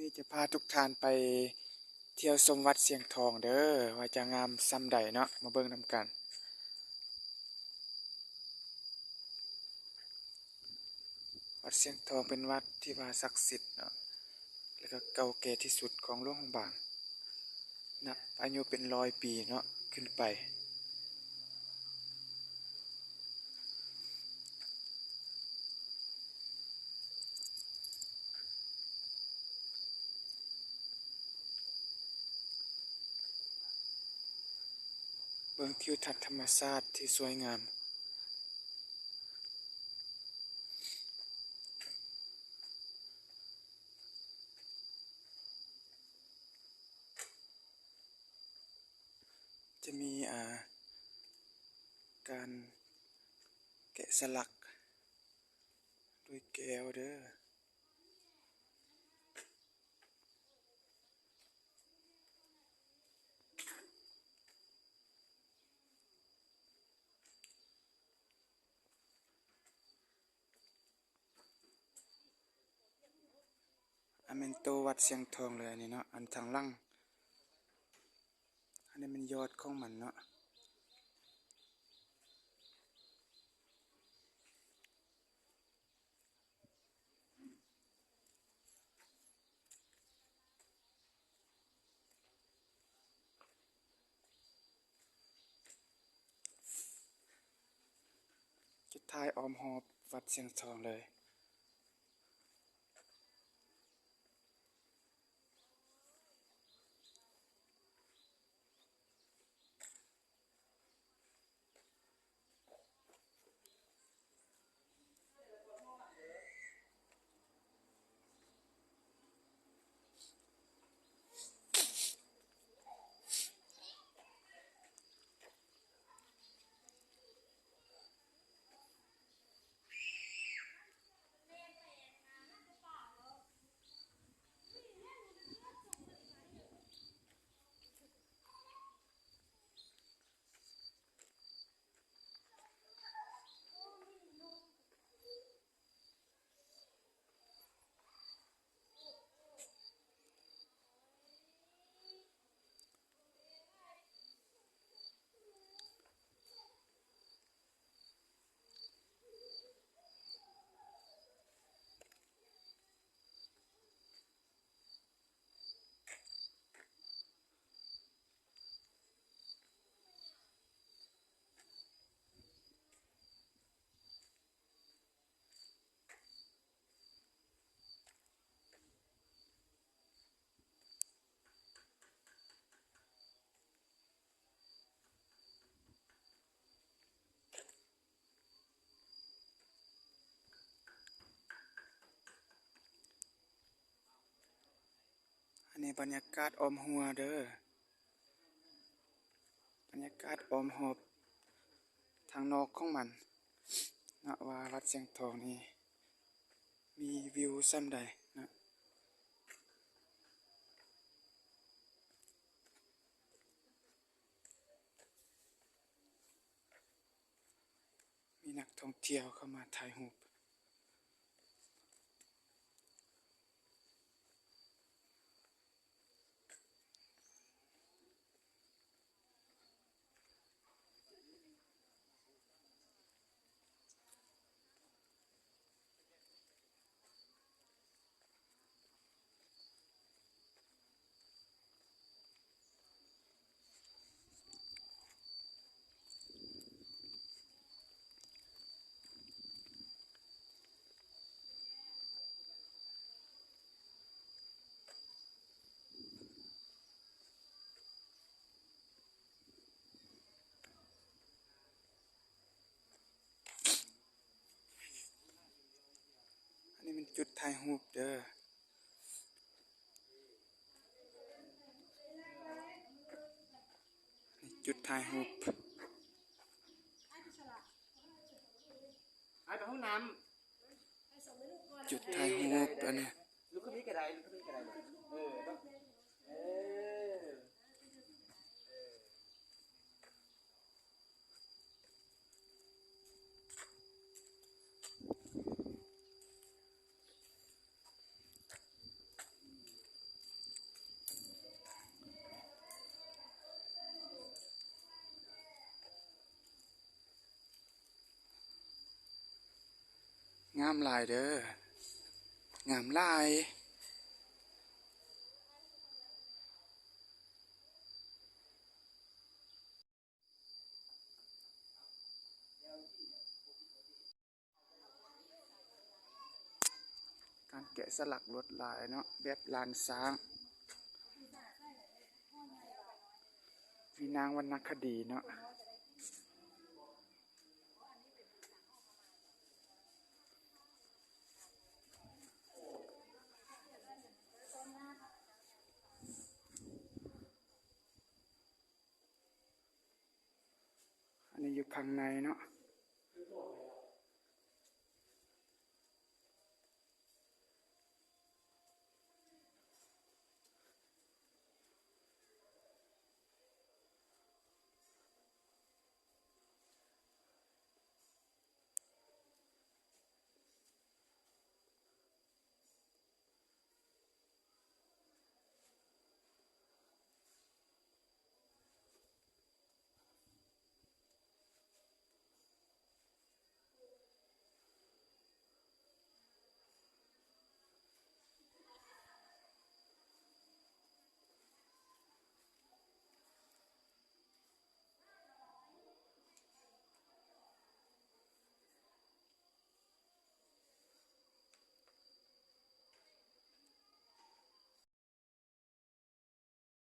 ນີ້ຈະພາທຸກທ່ານໄປທ່ຽວຊົມວັດຊຽງທອງເດີ້ ວ່າຈະງາມສ່ຳໃດເນາະ ມາເບິ່ງນຳກັນ. ວັດຊຽງທອງເປັນວັດທີ່ວ່າສັກສິດເນາະ ແລະກໍເກົ່າແກ່ທີ່ສຸດຂອງຫຼວງພະບາງ ນັບອາຍຸເປັນຮ້ອຍປີເນາະ ຂຶ້ນໄປ. ເບິ່ງທິວທັດທຳມະຊາດທີ່ສວຍງາມ. ຈະມີ ອ່າ ການແກະສະຫຼັກດ້ວຍແກ້ວເດີ້. ອັນແມ່ນໂຕວັດຊຽງທອງເລີຍອັນນີ້ເນາະ ອັນທາງຫຼັງ ອັນນີ້ແມ່ນຍອດຂອງມັນເນາະ. ຈຸດຖ່າຍອ້ອມຮອບວັດຊຽງທອງເລີຍ. ອັນນີ້ບັນຍາກາດອ້ອມຮົ້ວເດີ້ ບັນຍາກາດອ້ອມຮອບທາງນອກຂອງມັນເນາະ ວ່າວັດຊຽງທອງນີ້ມີວິວສ່ຳໃດເນາະ. ມີນັກທ່ອງທ່ຽວເຂົ້າມາຖ່າຍຮູບ. ອັນນີ້ແມ່ນຈຸດຖ່າຍຮູບເດີ້ ນີ້ຈຸດຖ່າຍຮູບ ອ້າຍໄປຫ້ອງນ້ຳ ຈຸດຖ່າຍຮູບອັນນີ້ ລຸກຂຶ້ນນີ້ກໍໄດ້ ລຸກຂຶ້ນນີ້ກໍໄດ້ ເອີ ເອີ. ອັ າມຫຼາຍເດີ້ ງາມຫຼາຍ. ການແກະສະຫຼັກລວດລາຍເນາະ ແບບລ້ານຊ້າງ ມີນາງວັນນະຄະດີເນາະ. ອັນນີ້ຢູ່ຂ້າງໃນເນາະ.